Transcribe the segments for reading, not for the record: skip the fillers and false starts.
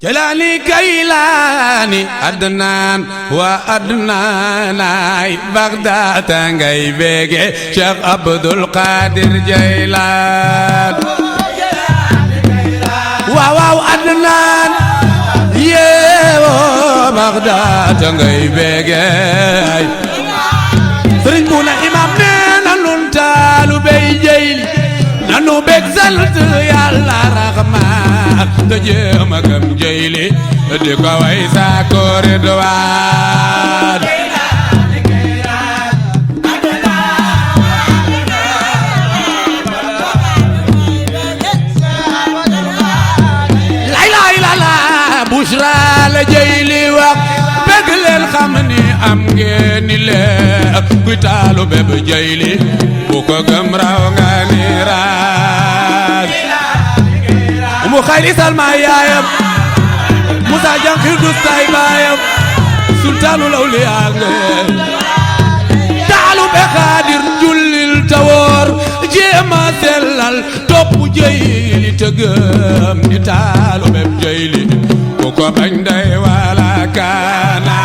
جلاني كيلاني أدنان وأدناناي بغداد ngay bége Cheikh Abdul Qadir Jeylaan waaw Adnaan yeewoo Bagdaad ngay bége Sëriñ bu na imam nee na nun taalu bay Jeyli nanu bég sant Yàlla Rahmaan te jéem a gëm Jeyli di ko way saako Ridwaan Bushra la Jeyli wax bëgg leen xam ni am ngeen ni leer kuy taalu bépp Jeyli bu ko gëm raw nga ni raas mu xayri Salma yaayam Musa Jankir du say baayam sultaanul awliyaa ngeen taalu be Xaadir jullil tawoor jéema sellal topp Jeyli te gëm ni taalu bépp Jeyli ko bañ day wala kaana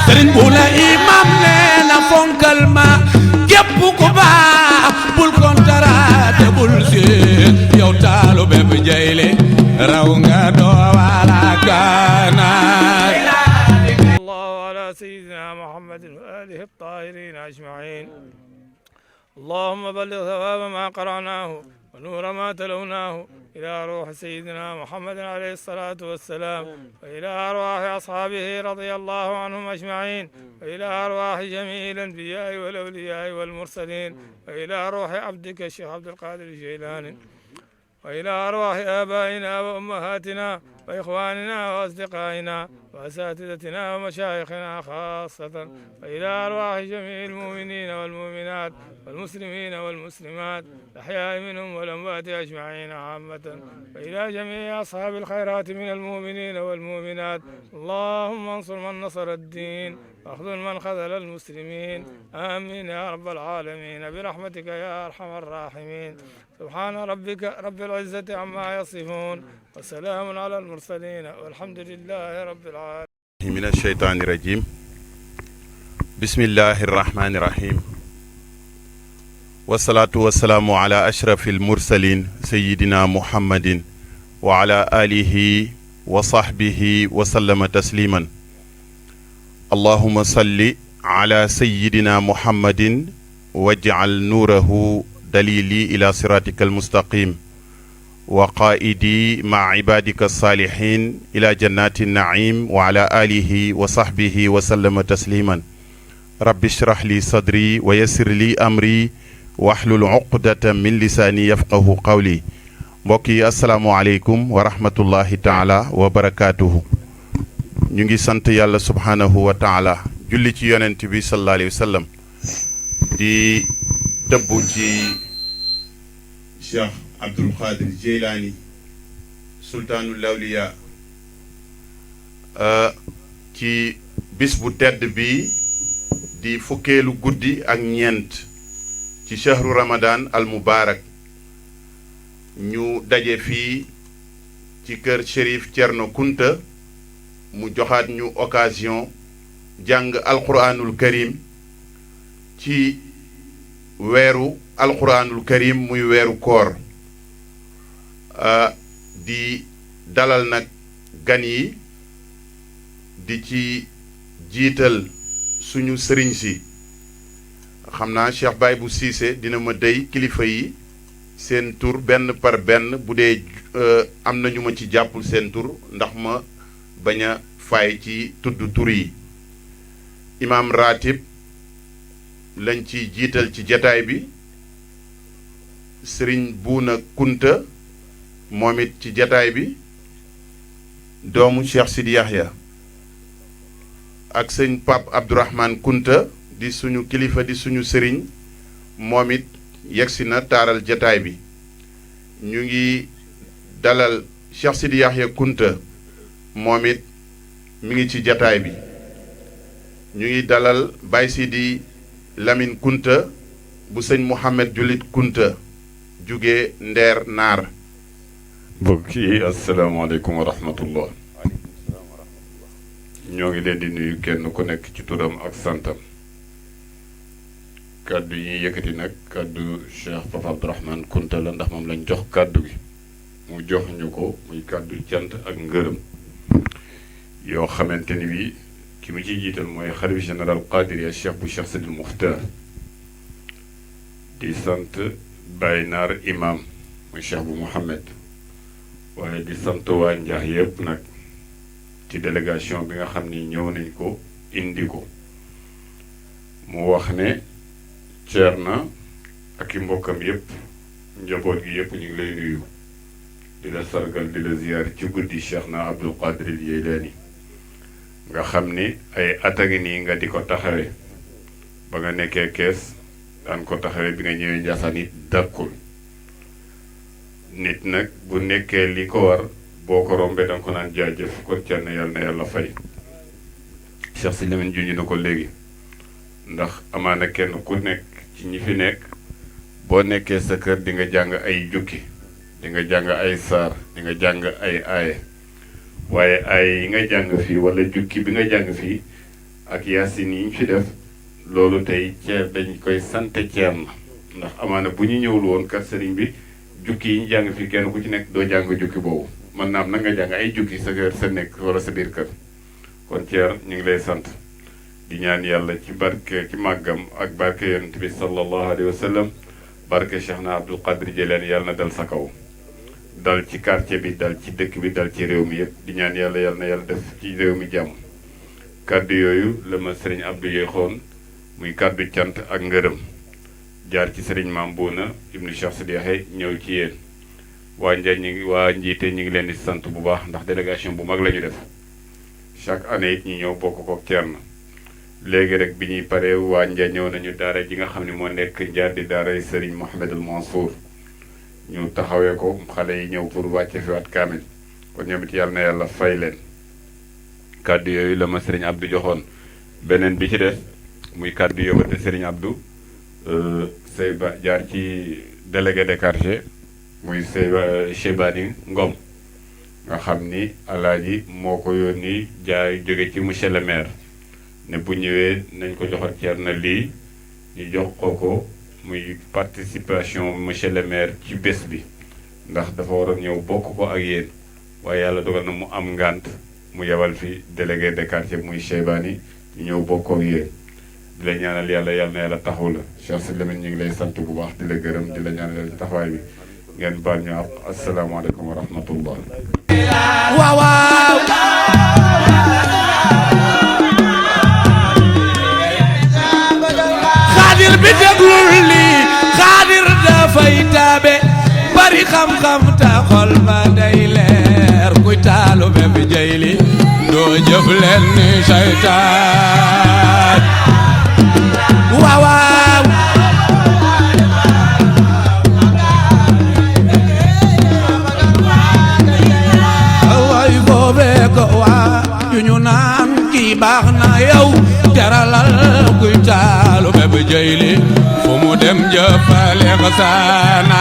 Sëriñ bu la imam nee na fonkal ma képp ku baax bul kontaraate bul séet yow taalu bépp Jeyli raw nga doo wala kaana سيدنا محمد وآله الطاهرين أجمعين اللهم بلغ ثواب ما قرأناه ونور ما تلوناه إلى روح سيدنا محمد عليه الصلاة والسلام وإلى أرواح أصحابه رضي الله عنهم أجمعين وإلى أرواح جميع الأنبياء والأولياء والمرسلين وإلى روح عبدك الشيخ عبد القادر الجيلاني وإلى أرواح آبائنا وأمهاتنا وإخواننا وأصدقائنا وأساتذتنا ومشايخنا خاصة وإلى أرواح جميع المؤمنين والمؤمنات والمسلمين والمسلمات الأحياء منهم والأموات أجمعين عامة وإلى جميع أصحاب الخيرات من المؤمنين والمؤمنات اللهم انصر من نصر الدين واخذل من خذل المسلمين آمين يا رب العالمين برحمتك يا أرحم الراحمين سبحان ربك رب العزة عما يصفون وسلام على المرسلين والحمد لله رب العالمين من الشيطان الرجيم بسم الله الرحمن الرحيم والصلاة والسلام على أشرف المرسلين سيدنا محمد وعلى آله وصحبه وسلم تسليما اللهم صل على سيدنا محمد واجعل نوره دليلي إلى صراطك المستقيم وقائدي مع عبادك الصالحين إلى جنات النعيم وعلى آله وصحبه وسلم تسليما رب اشرح لي صدري ويسر لي أمري واحلل عقدة من لساني يفقه قولي mbokki asalaamualeykum wa rahmatullahi taala wa barakaatuhu ñu ngi sant yàlla subhaanahu wa taala julli ci yonent bi sallallahu alayhi wa sallam di tëbbu ci Cheikh Abdul Qadir Jeylaani sultaanul awliya ci bis bu tedd bi di fukkeelu guddi ak ñeent ci shahru ramadan al mubarak ñu daje fii ci kër Chérif Thierno Kunta mu joxaat ñu occasion jàng alquranul karim ci weeru alquranul karim muy weeru koor di dalal nag gan yi di ci jiital suñu sëriñ si xam naa Cheikh Baye bu Cissé dina ma dey kilifa yi seen tur benn par benn bu dee am na ñu ma ci jàppul seen tur ndax ma bañ a fay ci tudd tur yi imaam ratib lañ ci jiital ci jataay bi sëriñ Buuna Kunta moom it ci jataay bi doomu Cheikh Sidi Yahya ak sëñ Pape Abdourahmane Kunta di suñu kilifa di suñu sëriñ moom it yegsi na taaral jataay bi ñu ngi dalal Cheikh Sidi Yahya Kunta moom it mi ngi ci jataay bi ñu ngi dalal Baye Sidi Lamine Kunta bu sëñ Mouhamed Julit Kunta jóge Ndeer Naar. mbokk yi asalaamaaleykum wa rahmatullah. ñoo ngi leen di nuyu kenn ku nekk ci turam ak santam. kàddu yi ñuy yëkkati nag kàddu Cheikh Papa Abdourahmane Kunta la ndax moom lañ jox kàddu gi mu jox ñu ko muy kàddu cant ak ngërëm yoo xamante ni bii ki mu ciy jiital mooy xalifa général Qadiriya Cheikh bu Cheikh Sidil Muxtaar di sant Baye Naar imam muy Cheikh bu Mouhamed waaye di sant waa Njaax yëpp nag ci délégation bi nga xam ni ñëw nañ ko indi ko mu wax ne Ceerna ak i mbokkam yëpp njaboot gi yëpp ñu ngi lay nuyu di la sargal di la ziyaar ci guddi Cheikh na Abdul Qadir al Jeylaani nga xam ni ay at a ngi nii nga di ko taxawe ba nga nekkee Kees daan ko taxawe bi nga ñëwee Njaasaan it dakkul nit nag bu nekkee li ko war boo ko rombee danga ko naan jaajëf kon Ceerna yàlla na yàlla fay Cheikh si Lamine junj na ko léegi ndax amaana kenn ku nekk ci ñi fi nekk boo nekkee sa kër di nga jàng ay jukki di nga jàng ay saar di nga jàng ay aaye waaye aaye yi nga jàng fii wala jukki bi nga jàng fii ak yaasin yi ñu fi def loolu tey ceer dañ koy sante Ceerna ndax amaana bu ñu ñëwul woon kat sëriñ bi jukki yi ñu jàng fii kenn ku ci nekk doo jàng jukki boobu mën naa am na nga jàng ay jukki sa kër sa nekk wala sa biir kër kon Ceer ñu ngi lay sant di ñaan yàlla ci barke ci màggam ak barke yonent bi sallallahu alayhi wa sallam barke Cheikh na Abdul Qadir Jeylaani yàlla na dal sa kaw dal ci quartier bi dal ci dëkk bi dal ci réew mi yëpp di ñaan yàlla na yàlla def ci réew mi jàmm kàddu yooyu la ma sëriñ Abdou yeexoon muy kàddu cant ak ngërëm jaar ci sëriñ Maam Bouna ibnu Cheikh Sidi Yaxya ñëw ci yéen waa njiite ñi ngi leen di sant bu baax ndax délégation bu mag la ñu def chaque année it ñu ñëw bokk ko Ceerna léegi rek bi ñuy paree waa Nja ñëw nañu daara ji nga xam ne moo nekk Njaar di daaray Serigne Mouhamed El Mansour ñu taxawee ko xale yi ñëw pour wàcce fi waat kaamil kon ñoom it yàlla na yàlla fay leen kàddu yooyu la ma Serigne Abdou joxoon beneen bi ci des muy kàddu yóbbate Serigne Abdou Seyba jaar ci délégué de quartier muy Seyba Chebani Ngom nga xam ni alaaji moo ko yónni jaay jóge ci monsieur le maire ne bu ñëwee nañ ko joxal Ceerna lii ñu jox ko muy participation monsieur le maire ci bés bi ndax dafa war a ñëw bokk ko ak yéen waaye yàlla dogal na mu am ngànt mu yebal fi délégué de quartier muy Cheybani ñu ñëw bokk ak yéen di la ñaanal yàlla na yàlla taxaw la Cheikh Si Lamine ñu ngi lay sant bu baax di la gërëm di la ñaanal yàlla taxawaay bi ngeen baal ñu ak asalaamaaleykum wa rahmatullah. waaw waaw xaadir bi déglul lii xaadir dafay taabe bari xam-xam ta xol ba day leer kuy taalu bépp jëyli doo jëf leen ni seytaan waaw waaw way boobee ko waa yu ñu naan kii baax na yow jaralal kuy taalu bépp jëyli fu mu dem jëfale xasaana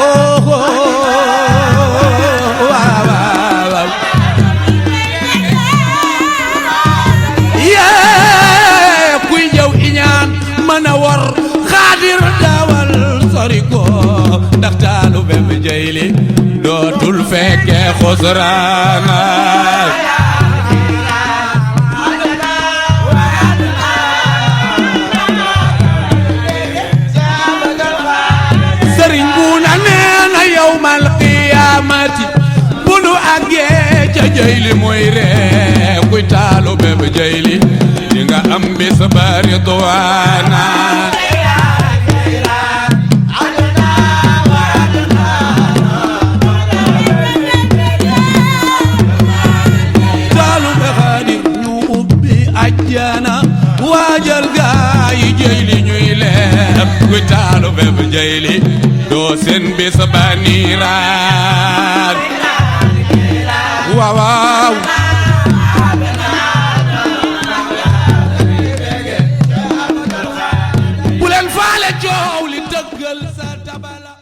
oh waaw waaw yee kuy jëw iñaan mën a war xaadir dawal sori ko ndax taalu bépp jëyli dootul fekke xusraana sëriñ bu na neena yawmal qiyaamati bu nu àggee ca jëyli mooy ree kuy taalu bépp jëyli di nga am bis bari duwaana ajjana waajal gaa yi jëyli ñuy leer kuy taalu bépp jëyli doo seen bis ba niiraan waaw waaw coow li tëggal sa tabala